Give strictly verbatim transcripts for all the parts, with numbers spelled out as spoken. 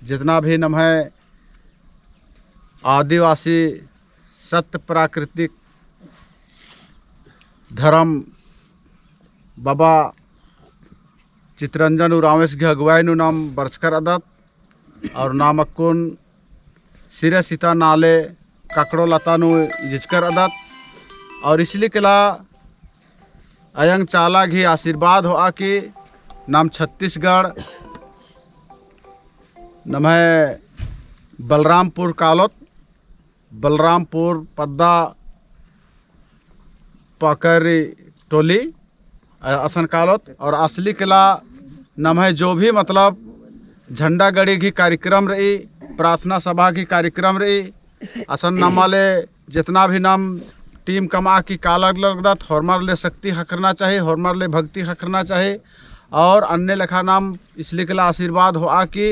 जितना भी नम्है आदिवासी सत्य प्राकृतिक धर्म बाबा चितरंजन उराँवस गही अगुवाई नू नाम बरचकर अदत और नाम अक्कुन सिरे सिता नाले ककड़ो लता नू इजचकर अदत। और इसलिकला अयंग चाला गही आशीर्वाद होआ कि नाम छत्तीसगढ़ नम्है बलरामपुर कालोत, बलरामपुर पद्दा पकरी टोली अ-, असन कालोत। और असलिकला नम्है जो भी मतलब झंडा गड़ी गही कार्यक्रम रई, प्रार्थना सभा गही कार्यक्रम रई, असन नमाले जितना भी नाम team कमआ की काला लगदत, होरमर ले शक्ति ख़क्खरना चाही, होरमर ले भक्ति ख़क्खरना चाही। और अन्ने लेखा नाम इसलिकला आशीर्वाद होआ कि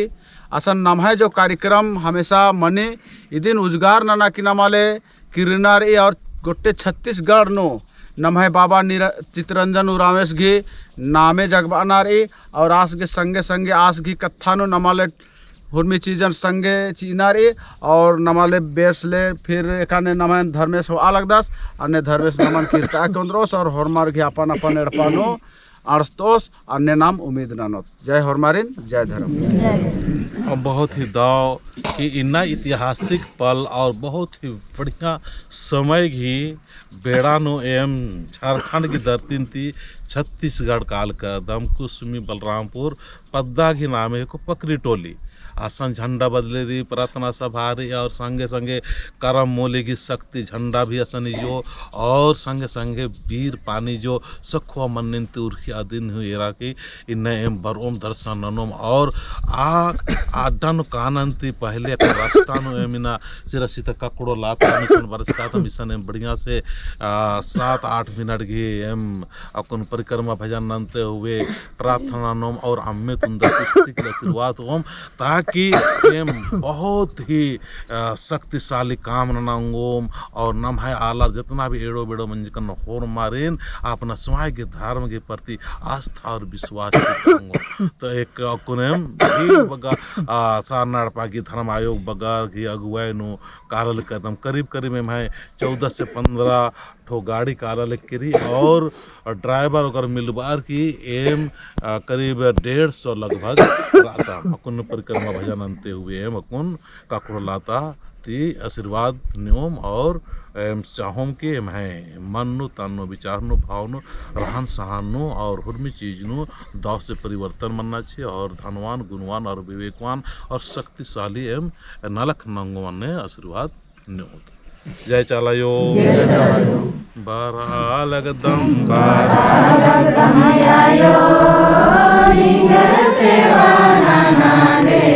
असन नम्है जो कार्यक्रम हमेशा मनी इदिन उजगार नना की नमाले किरना रई और गोट्टे छत्तीसगढ़ नू नम्है बाबा निर-, चितरंजन उराँवस गही नामे जगबाना रई। और आस गही संगे संगे आस गही कत्था नू नमाले हुरमी चीजन संगे चिअना रई। और नमाले बेस ले फिर एकाने नम्है धर्मेस होआ लगदस, अन्ने धर्मेस नमन किरता के ओन्द्रोस और होरमर गही अपन अपन एड़पा नू अंड़सतोस, अन्ने नाम उम्मीद ननोत। जय होरमारिन, जय धर्म। जय। और बहुत ही दव कि इन्ना ऐतिहासिक पल और बहुत ही बढ़िया समय गही बेड़ा नू एम झारखंड गही धरतीन ती छत्तीसगढ़ कालकदम कुसमी बलरामपुर पद्दा गही नामे को पकरी टोली असन झंडा बदले रई, प्रार्थना सभा रई और संगे संगे करम मूली गही शक्ति झंडा भी असन इजो और संगे संगे बीर पानी जो सखुआ मन्निन ती उरखी अदिन हूँ एरा की इन्ना एम बरओम दर्शन ननोम और आ अड्डा नू कानन ती पहले अक्कुन रास्ता नू एम इन्ना सिरा सीता ककड़ो लाता मिशन बरचकाता मिशन एम बढ़िया से, आ, सात आठ मिनट गही एम अक्कुन परिक्रमा भजन नन्ते हुए प्रार्थना ननोम और अम्मे तुन्दर किस्ती के आशीर्वाद होम, ताकि एम बहुत ही, आ, शक्तिशाली काम नना ओंगोम और नम्है आलर जितना भी एड़ो बेड़ो मंजकन होरमारिन अपना स्वयं के धर्म के प्रति आस्था और विश्वास की ओंगोम। तो एक अक्कुन एम भी बग्गर, आ, सरना एड़पा गही धर्म आयोग बग्गर गही अगुवाई नू काला लगदम करीब करीब एम्है चौदह से पन्द्रह ठो गाड़ी काला लगी रई और driver ओकर मिलबार की एम, आ, करीब डेढ़ सौ लगभग रअदम। अक्कुन परिक्रमा भजन नन्ते हुए एम अक्कुन ककड़ो लाता ती आशीर्वाद नेओम और एम चाहोम कि एम्है मन नू, तन नू, विचार नू, भाव नू, रहन सहन नू और हुरमी चीज नू दव से परिवर्तन मन्ना ची और धनवान, गुणवान और विवेकवान और शक्तिशाली एम नलख नंगोन ने आशीर्वाद नेओत। जय चाला आयो। जय चाला आयो। बरआ लगदम, बरआ लगदम आयो, निंगन सेवा नना गे,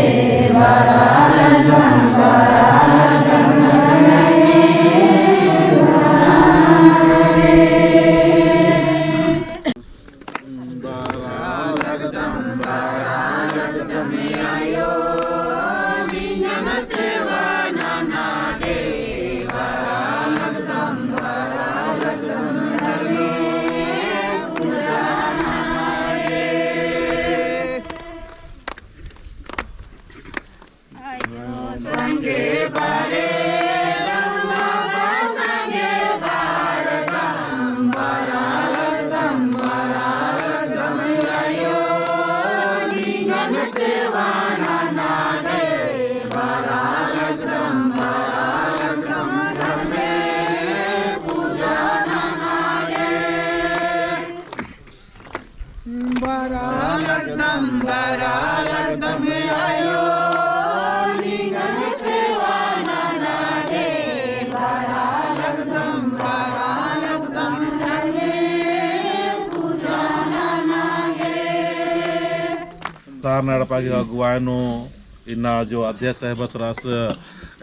बरआ लगदम, बरआ लगदम नना गे। बरआ लगदम, बरआ लगदम आयो, निंगन सेवा नना गे, बरआ लगदम, बरआ लगदम धर्मे पूजा नना गे। सरना एड़पा गही अगुवाई नू इन्ना जो अध्यक्ष साहब रअस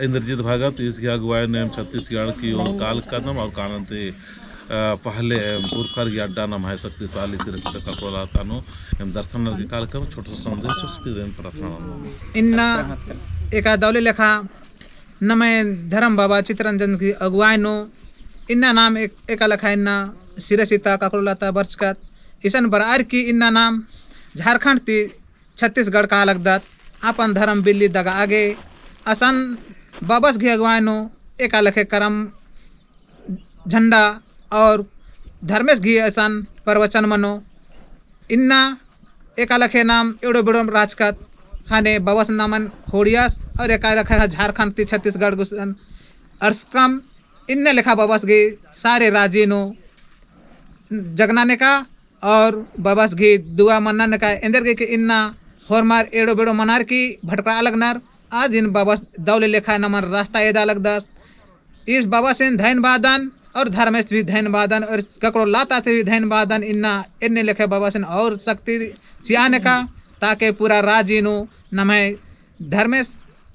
इंद्रजीत भगत, इसकी अगुवाई नू एम छत्तीसगढ़ की ओर काला लगदम और कानन ती, अ, पहले पुरखर गही अड्डा नम्है शक्तिशाली सिरा सीता ककड़ो लाता नू एम दर्शन नना गे काला लगदम, छोटा सा संदेश उसकी देन प्रार्थना ननोम। इन्ना एका दव ले लेखा नम्है धर्म बाबा चितरंजन गही अगुवाई नू इन्ना नाम एक, एका लेखा इन्ना सिरा सीता ककड़ो लाता बरचकत, इसन बरअर की इन्ना नाम झारखंड ती छत्तीसगढ़ काला लगदत। आपन धरम बिल्ली दगा आगे असन बबस गही अगुवाई नू एका लेखे करम झंडा और धर्मेस गही असन प्रवचन मनो। इन्ना एका लेखे नाम एड़ो बेड़ो राजकत खाने बबस नमन खोड़ियास और एका लेखे झारखंड ती छत्तीसगढ़ गुसन अरसकम इन्ने लेखा बबस गही सारे राजी नू जगना नेका और बबस गही दुआ मन्ना नेका एन्देर गे के इन्ना होरमर एड़ो बेड़ो मनार की भटकरा लगनर। आदिन बबस दौले लेखा नमन रास्ता एदा लगदस। इस बबसिन धैन बादन और धर्मेस भी धैन बादन और ककड़ो लाता ती भी धैन बादन। इन्ना एन्ने लेखे बबसिन और शक्ति चिआ नेका ताकि पूरा राजी नू नम्है धर्मेस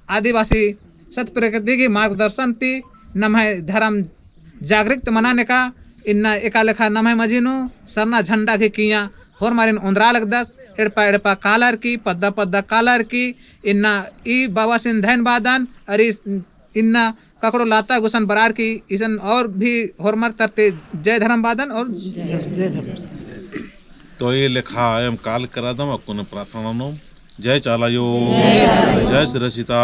आदिवासी सत प्रकृति गही मार्गदर्शन ती नम्है धर्म जागृत मना नेका। इन्ना एका लेखा नम्है मझी नू सरना झंडा गही किइय्या होरमारिन ओन्द्रा लगदस। एड़पा एड़पा कालर की, पद्दा पद्दा कालर की, इन्ना ई बबसिन धैन बादन। अरी इन्ना ककड़ो लाता गुसन बरार की इसन और भी होरमर तरती जय धर्म बादन और जय धर्म। तो ई लेखा एम काल करादम अक्कुन प्रार्थना ननोम। जय चाला अयो, जय सिरा सीता,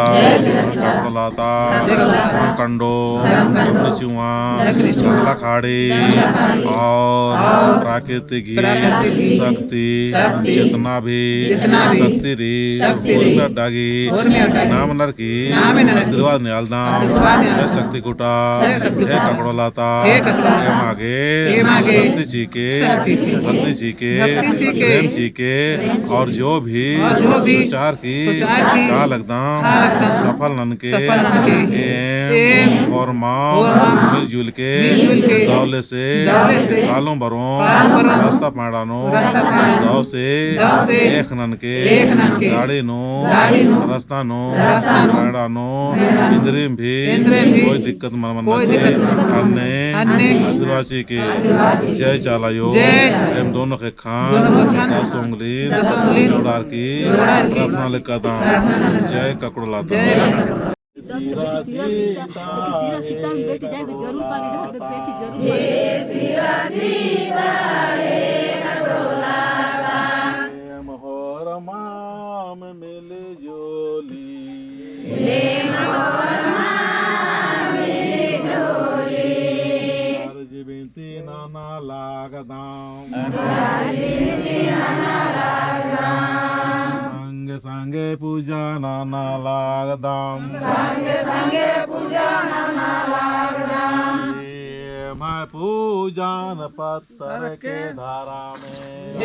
ककड़ो लाता, धर्म कंडो, दक्कनी चिउवा, दक्कनी चिउवा, दंगला खाड़ी, दंगला खाड़ी, और और प्राकृतिक ही प्राकृतिक ही शक्ति, शक्ति, जितना भी जितना भी शक्ति रई, शक्ति रई, होरमर अड्डा गही, होरमर अड्डा गही, नाम ननर की, नाम ननर की, आशीर्वाद नेआलदम, आशीर्वाद नेआलदम, हे शक्ति कुटा, हे शक्ति कुटा, हे ककड़ो लाता, हे ककड़ो लाता, एमा गे, एमा गे, शक्ति चिके, शक्ति चिके, भक्ति चिके, भक्ति चिके, प्रेम चिके, प्रेम चिके, और जो भी, और जो भी, सोचार की, सोचार की, का लगदम, का लगदम, सफल ननके, सफल ननके, एम, एम, होरमा, होरमा, मिलजुल के, मिलजुल के, दौले से, दौले से, कालों बरोम, कालों बरोम, रास्ता पाड़ा नू, रास्ता पाड़ा नू, दौ से, दौ से, एक ननके, एक ननके, गाड़ी नू, गाड़ी नू, रास्ता नू, रास्ता नू, पाड़ा नू, पाड़ा नू, इन्द्रिम भी, इन्द्रिम भी, कोई दिक्कत मल मन्ना कोई चिके, दिक्कत मल मन्ना अन्ने, अन्ने, आशीर्वाद चिके, आशीर्वाद चिके, जय चाला अयो, जय चाला अयो, एम दोनों ख़ेक्खन, दोनों ख़ेक्खन, दस उंगलिन, दस उंगलिन, जोड़ार की, जोड़ार की, प्रार्थना लेकादम, प्रार्थना लेकादम, जय ककड़ो लाता। जय ककड़ो लाता। सीता में बैठ जाएगा, जरूर पानी ढाल दे, बैठ जरूर। हे सिरा सीता, हे ककड़ो लाता। एम होरमाम मिलजुली। एम होरमाम मिलजुली। अर्जी बिनती नना लगदम। अर्जी बिनती नना लगदम। संगे संगे पूजा नना लगदम। संगे संगे पूजा नना लगदम। एम्है पूजन पत्तर के धरमे।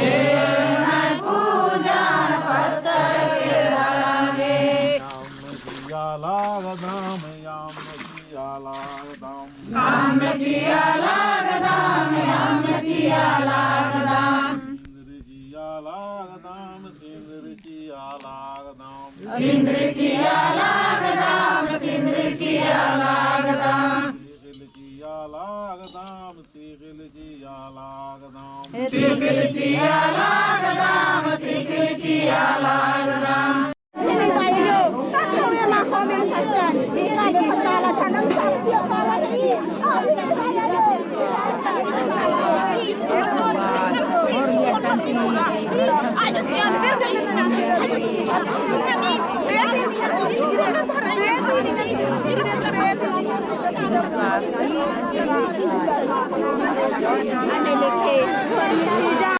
एम्है पूजन पत्तर के धरमे। अम्म चिआ लगदम, अम्म चिआ लगदम। अम्म चिआ लगदम, अम्म चिआ लगदम। सिंदरी चिआ लगदम, सिंदरी चिआ लगदम। सिंदरी चिआ लगदम, सिंदरी चिआ लगदम। तिखिल चिआ लगदम, तिखिल चिआ लगदम। तिखिल चिआ लगदम, तिखिल चिआ लगदम।